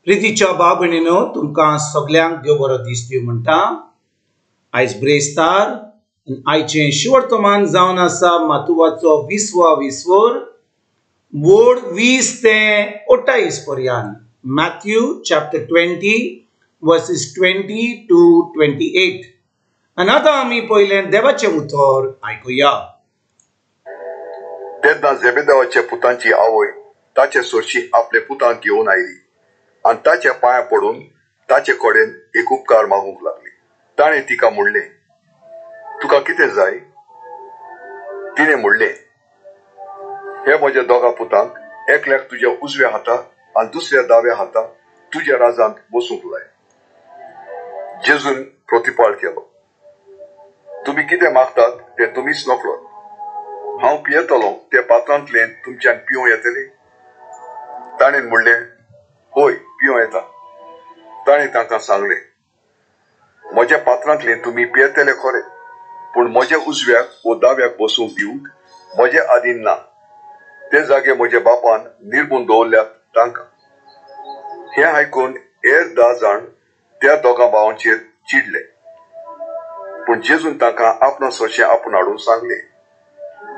प्रितीच्या भाव भयणीनो, तुमकां सगल्यांक देव बरो दीस दिवं म्हणटा। आयज ब्रेस्तार आयचें शिवर्तमान जावन आसा मातुवाचो 20वा विस्वर वोड 20 ते 28 पर्यंत। Matthew chapter 20 versus 20 to 28। आनी आतां आमी पयलें देवाचें उतर आयकुया। तेन्ना झेबेदावाच्या पुतांची आवय ताचे सोरशी आपले पुतांक घेवन आयली आनी ताच्या पांया पडून ताचे कडेन एक उपकार मागूंक लागली। ताणें तिका म्हणलें, तुका कितें जाय? तिणें म्हणलें, हे म्हज्या दोगा पुतांक एकल्याक तुज्या उजव्या हाता आनी दुसऱ्या दाव्या हाता तुज्या राजांत बसूंक लाय। जेजून प्रतिपाळ केलो, तुमी कितें मागतात तें तुमीच नकळत। हांव पियेतलो ते पात्रांतलें तुमच्यान पिवं येतलें? ताणें म्हणलें, हय, पिवं येता। ताणें तांकां सांगलें, म्हज्या पात्रांतलें तुमी पियेतले खरे, पूण म्हज्या उजव्याक वो दाव्याक बसूंक दिवंक म्हजे आदीन ना। ते जागे म्हज्या बापान निर्मून दवरल्यात तांकां। हें आयकून हेर 10 जाण त्या दोगां भावांचेर चिडले। पूण जेजून तांकां आपणा सरशें आपूण हाडून सांगलें,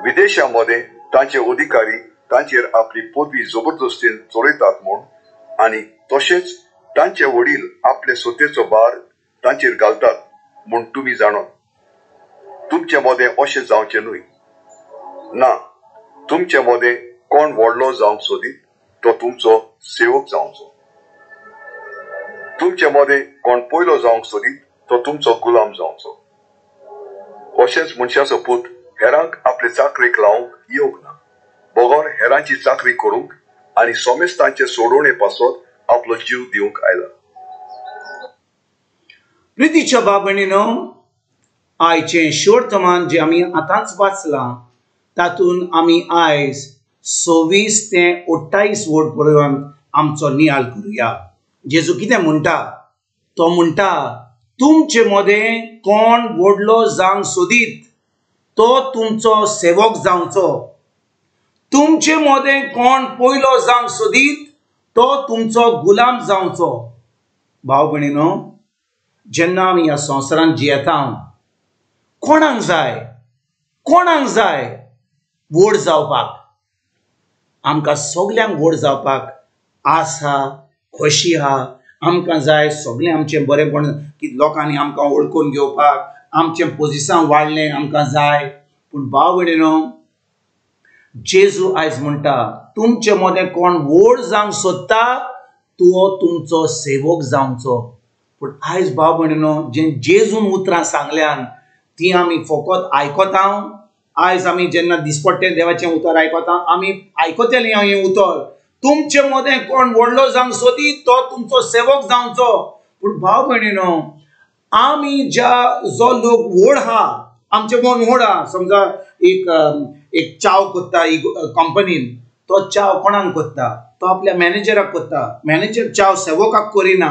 विदेशां मदें तांचे अधिकारी तांचेर आपली पदवी जबरदस्तीन चलयतात म्हूण, आनी तशेंच तांचे वडील आपले सत्तेचो भार तांचेर घालतात म्हूण तुमी जाणत। तुमचे मदें अशें जावचें न्हय। ना, तुमचे मदें कोण व्हडलो जावंक सोदीत तो तुमचो सेवक जावचो। तुमचे मदें कोण पयलो जावंक सोदीत तो तुमचो गुलाम जावचो। अशेंच मनशाचो पूत हेरांक आपले चाकरेक लावंक येवंक ना, बगर हेरांची चाकरी करूंक आनी सोमेस्तांचे सोडोवणे पासत आपलो जीव दिवंक आयला। प्रितीच्या भाव भयणीनो, आयचें शिवर्तमान जें आमी आतांच वाचलां तातूंत आमी आयज 26 ते 28 वोड पर्यंत आमचो नियाळ करुया। जेजू कितें म्हणटा? तो म्हणटा, तुमचे मदें कोण व्हडलो जावंक सोदीत तो तुमचो सेवक जावचो। तुमचे मदें कोण पयलो जावंक सोदीत तो तुमचो गुलाम जावचो। भाव भयणीनो, जेन्ना आमी ह्या संवसारांत जियेता, कोणाक जाय, कोणाक जाय व्हड जावपाक? आमकां सगल्यांक व्हड जावपाक आसा, खोशी आहा। आमकां जाय सगळें आमचें बरेंपण की लोकांनी आमकां वळखून घेवपाक, आमचें पोजिसांव वाडलें आमकां जाय। पूण भाव भयणीनो, जेजू आयज म्हणटा, तुमचे मदें कोण व्हड जावंक सोदता तो तुमचो सेवक जावचो। पूण आयज भाव भयणीनो, जें जेजून उतरां सांगल्यान ती आमी फकत आयकता। आयज आमी जेन्ना दिसपट्टें देवाचें उतर आयकता, आमी आयकतलीं हें उतर, तुमचे मदें कोण व्हडलो जावंक सोदी तो तुमचो सेवक जावचो। पूण भाव भयणीनो, आमी ज्या जो लोक व्हड आहा, आमचे मन व्हड आहा, समजा एक एक चाव कोत्ता कंपनीन, तो चाव कोणाक कोत्ता? तो आपल्या मॅनेजराक कोत्ता। मॅनेजर चाव सेवकाक करिना।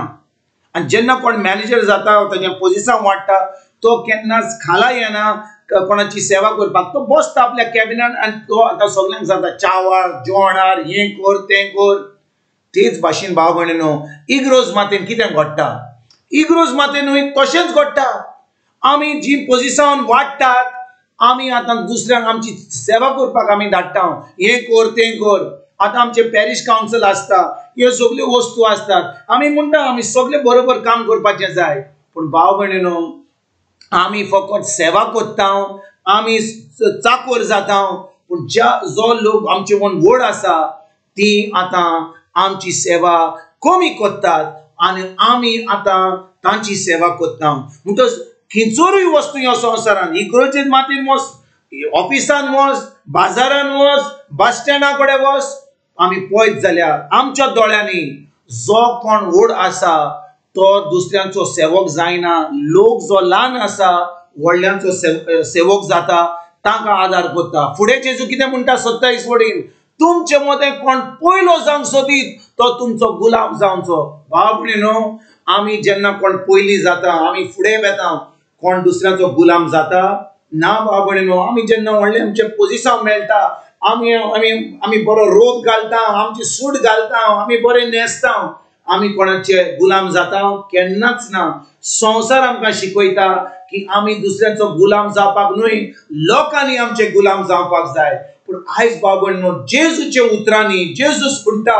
आनी जेन्ना कोण मॅनेजर जाता, ताजें पोजिसांव वाडटा, तो केन्नाच खाला येना कोणाची सेवा करपाक। तो बसता आपल्या कॅबिनान आनी तो आतां सगल्यांक सांगता, चावार जेवणार हें कर तें कर। तेच भाशेन भाव भयणीनो, इग्रोज मातेन कितें घडटा? इग्रोज मातेनूय तशेंच घडटा। आमी जी पोजिसांव वाडटात, आमी आतां दुसऱ्यांक आमची सेवा करपाक आमी धाडटा, हें कर तें कर। आतां आमचें पॅरीश कावन्सील आसता, ह्यो सगल्यो वस्तू आसतात, आमी म्हणटा आमी सगळे बरोबर काम करपाचें जाय। पूण भाव भयणीनो, आमी फकत सेवा करता, आमी चाकोर जाता। पूण ज्या जो लोक आमचे मन व्हड आसा ती आतां आमची सेवा कमी करतात आनी आमी आतां तांची सेवा करता। म्हणटच खंयचोरूय वस्तू ह्या संवसारान, इगर्जेन मातीन वच, ऑफिसान वच, बाजारान वच, बस स्टँडा कडेन वच, आमी पळयत जाल्यार आमच्या दोळ्यांनी जो कोण व्हड आसा तो दुसऱ्यांचो सेवक जायना। लोक जो ल्हान आसा व्हडल्यांचो सेवक जाता, तांकां आदार करता। फुडें जेजू कितें म्हणटा 27 वडीन, तुमचे मदें कोण पयलो जावंक सोदीत तो तुमचो गुलाम जावचो। भाव भयणीनो, आमी जेन्ना कोण पयलीं जाता, आमी फुडें वेता, कोण दुसऱ्यांचो गुलाम जाता ना। भाव भयणीनो, आमी जेन्ना व्हडलें आमचें पोजिसांव मेळटा, आमी आमी आमी बरो रोग घालता, आमची सूट घालता, आमी बरें न्हेसता, आमी कोणाचे गुलाम जाता केन्नाच ना। संवसार आमकां शिकयता की आमी दुसऱ्यांचो गुलाम जावपाक न्हय, लोकांनी आमचे गुलाम जावपाक जाय। पूण आयज बाबा जेजूच्या उतरांनी जेजूस म्हणटा,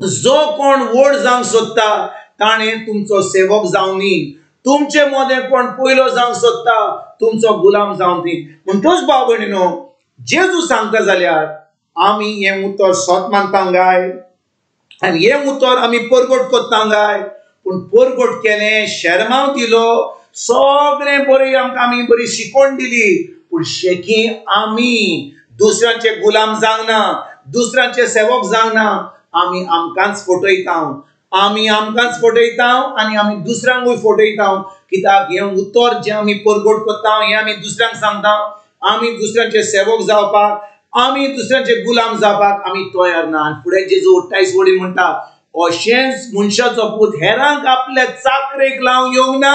जो कोण व्हड जावंक सोदता ताणें तुमचो सेवक जावं न्ही, तुमचे मदें कोण पयलो जावंक सोदता तुमचो गुलाम जावं न्ही। म्हणटच भाव भयणीनो, जेजू सांगता जाल्यार आमी हें उतर सत मानता काय आनी हें उतर आमी परगट करता काय? पूण परगट केलें, शेरमांव दिलो, सगळें बरी आमकां आमी बरी शिकवण दिली, पूण शेकी आमी दुसऱ्यांचे गुलाम जावंक ना, दुसऱ्यांचे सेवक जावंक ना, आमी आमकांच फटयता, आमी आमकांच फटयता आनी आमी दुसऱ्यांकूय फटयता। कित्याक हें उतर जें आमी परगट करता हें आमी दुसऱ्यांक सांगता, आमी दुसऱ्यांचे सेवक जावपाक, आमी दुसऱ्यांचे गुलाम जावपाक आमी तयार ना। आनी फुडें जेजू 28 वडी म्हणटा, अशेंच मनशाचो पूत हेरांक आपल्या चाकरेक लावंक येवंक ना,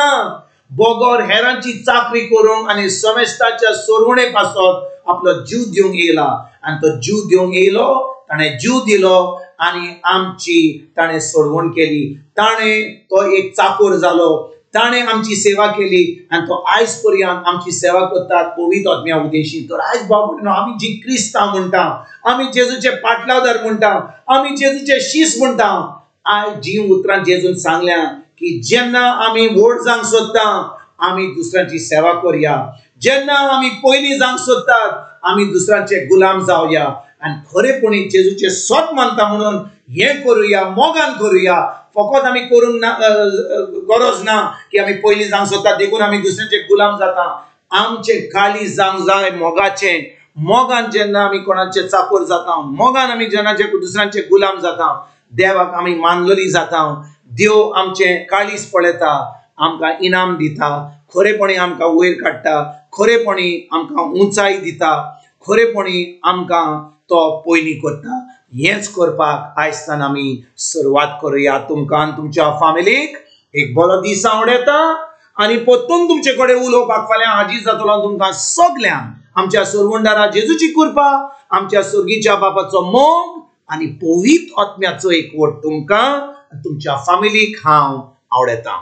बगर हेरांची चाकरी करूंक आनी समेस्ताच्या सोरवणे पासत आपलो जीव दिवंक येयला। आनी तो जीव दिवंक येयलो, ताणें जीव दिलो आनी आमची ताणें सोडवण केली, ताणें तो एक चाकोर जालो, ताणें आमची सेवा केली आनी तो आयज पर्यंत आमची सेवा करतात पवित्र आत्म्या उद्देशी। तर आयज बाबा आमी जी क्रिस्तांव म्हणटा, आमी जेजूचे पाटलावदार म्हणटा, आमी जेजूचे शीस म्हणटा, आयज जी उतरां जेजून सांगल्या की जेन्ना आमी व्हड जावंक सोदता आमी दुसऱ्यांची सेवा करया, जेन्ना आमी पयलीं जावंक सोदतात आमी दुसऱ्यांचे गुलाम जावया आनी खरेपणी जेजूचे सत मानता म्हणून हें करुया, मोगान करुया। फकत आमी करूंक ना गरज ना की आमी पयलीं जावंक सोदता देखून आमी दुसऱ्यांचे गुलाम जाता। आमचें काळीज जावंक जाय मोगाचें। मोगान जेन्ना आमी कोणाचे चाकोर जाता, मोगान आमी जेन्ना दुसऱ्यांचे गुलाम जाता, देवाक आमी मानलेली जाता, देव आमचें काळीज पळयता, आमकां इनाम दिता, खरेपणी आमकां वयर काडटा, खरेपणी आमकां उंचाय दिता, खरेपणी आमकां तो पयलीं करता। हेंच करपाक आयजसान आमी सुरवात करुया। तुमकां आनी तुमच्या फामिलीक एक बरो दीस आवडटा आनी परतून तुमचे कडेन उलोवपाक फाल्यां हाजीर जातलो। तुमकां सगल्यांक आमच्या सोरवंडारा जेजूची कृपा, आमच्या सोर्गीच्या बापाचो मोग आनी पवित्र आत्म्याचो एकवट तुमकां तुमच्या फामिलीक हांव आवडटा।